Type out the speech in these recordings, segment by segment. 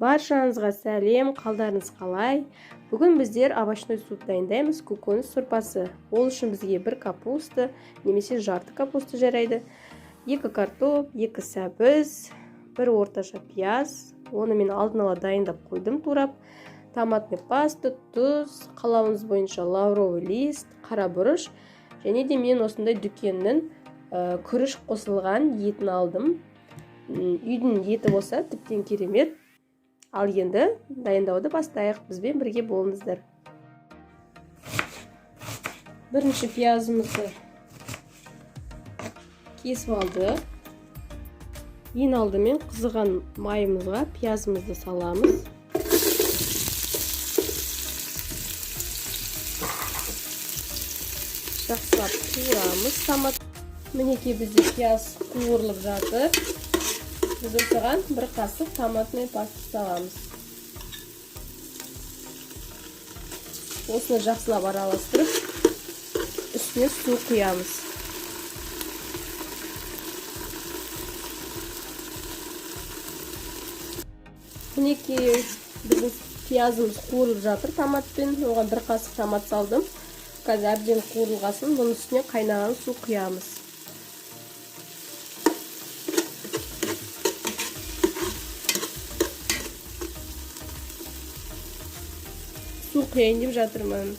Баршаңызға сәлем, қалдарыңыз қалай? Бүгін біздер овощной суп дайындаймыз, көкөніс сорпасы. Ол үшін бізге бір капуста немесе жарты капуста жарайды, екі картоп, екі сәбіз, бір орташа пияз, оны мен алдын ала дайындап қойдым турап, томатный паста, тұз, қалауыңыз бойынша лавровый лист, қара бұрыш және де мен осындай дүкеннің күріш қосылған етін алдым. Үйдің еті болса, тіптен керемет. Ал енді дайындауды бастайық, бізбен бірге болыңыздар. Бірінші пиязымызды кесіп алдық. Ең алдымен қызыған майымызға пиязымызды саламыз. Жақсылап қуырамыз томат. Мінекей, бізде пияз қуырылып жатыр. Біз осыған бір қасық томатный паста саламыз. Осыны жақсылап араластырып, үстіне су құямыз. Мінекей, біздің пиязымыз қуырылып жатыр томатпен. Оған бір қасық томат салдым. Қазір әбден қуырылғасын, бұның үстіне қайнаған су құямыз. Су құяйын деп жатырмын.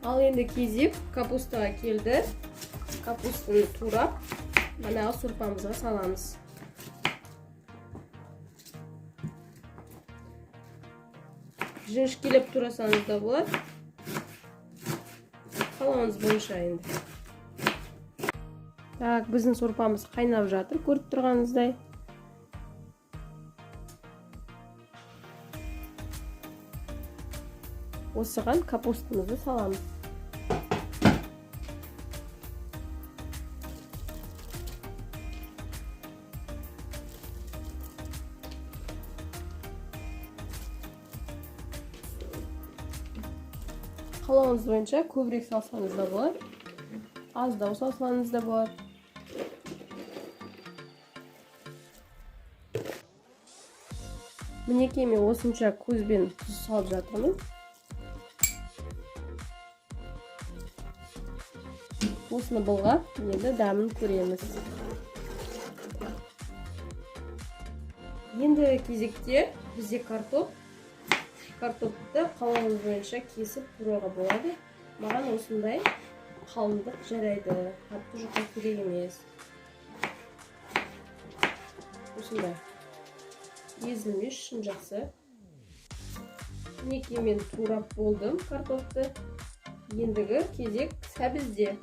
Ал енді кезек капустаға келді. Капустаны турап, манағы сорпамызға саламыз. Жіңішкелеп турасаңыз да болады, қалауыңыз бойынша енді. Так, біздің сорпамыз қайнап жатыр, көріп тұрғаныңыздай. Осыған капустамызды саламыз. Қалауыңыз бойынша көбірек салсаңыз да болады, аздау салсаңыз да болады. Мінекей, мен осынша көзбен тұз салып жатырмын. Осыны былғап, енді дәмін көреміз. Енді кезекте бізде картоп. Картопты қалауыңыз бойынша кесіп турауға болады. Маған осындай қалыңдық жарайды, қатты жұқа керек емес. Осындай езілмес үшін жақсы. Мінекей, мен турап болдым картопты. Ендігі кезек сәбізде.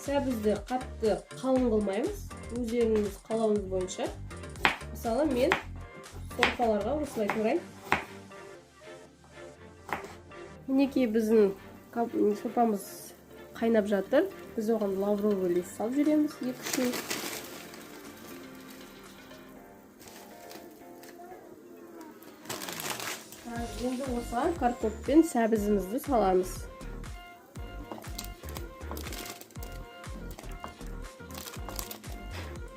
Сәбізді қатты қалың қылмаймыз, өздеріңіз қалауыңыз бойынша. Мысалы, мен сорпаларға осылай тураймын. Мінекей, біздің сорпамыз қайнап жатыр. Біз оған лавровый лист салып жібереміз, екі үшеу. Енді осыған картоп пен сәбізімізді саламыз.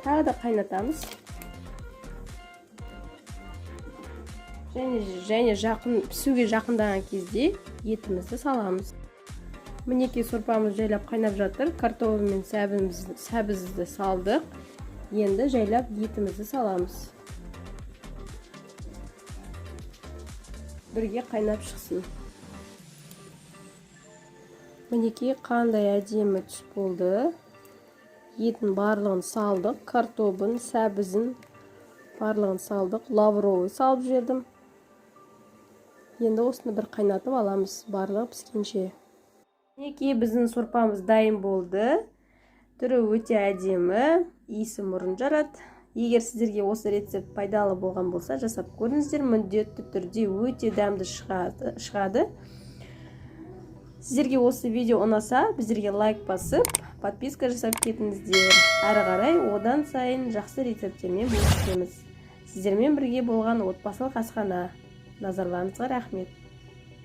Тағы да қайнатамыз. Және жақын пісуге жақындаған кезде етімізді саламыз. Мінекей, сорпамыз жайлап қайнап жатыр. Картобы мен сәбізді салдық. Енді жайлап етімізді саламыз. Бірге қайнап шықсын. Мінекей, қандай әдемі түс болды. Етін барлығын салдық, картобын, сәбізін барлығын салдық, лавровый салып жібердім. Енді осыны бір қайнатып аламыз, барлығы піскенше. Мінекей, біздің сорпамыз дайын болды. Түрі өте әдемі, иісі мұрын жарады. Егер сіздерге осы рецепт пайдалы болған болса, жасап көріңіздер, міндетті түрде өте дәмді шығады. Сіздерге осы видео ұнаса, біздерге лайк басып, подписка жасап кетіңіздер. Әрі қарай одан сайын жақсы рецепттермен бөлісеміз. Сіздермен бірге болған отбасылық асхана. Назарларыңызға рахмет.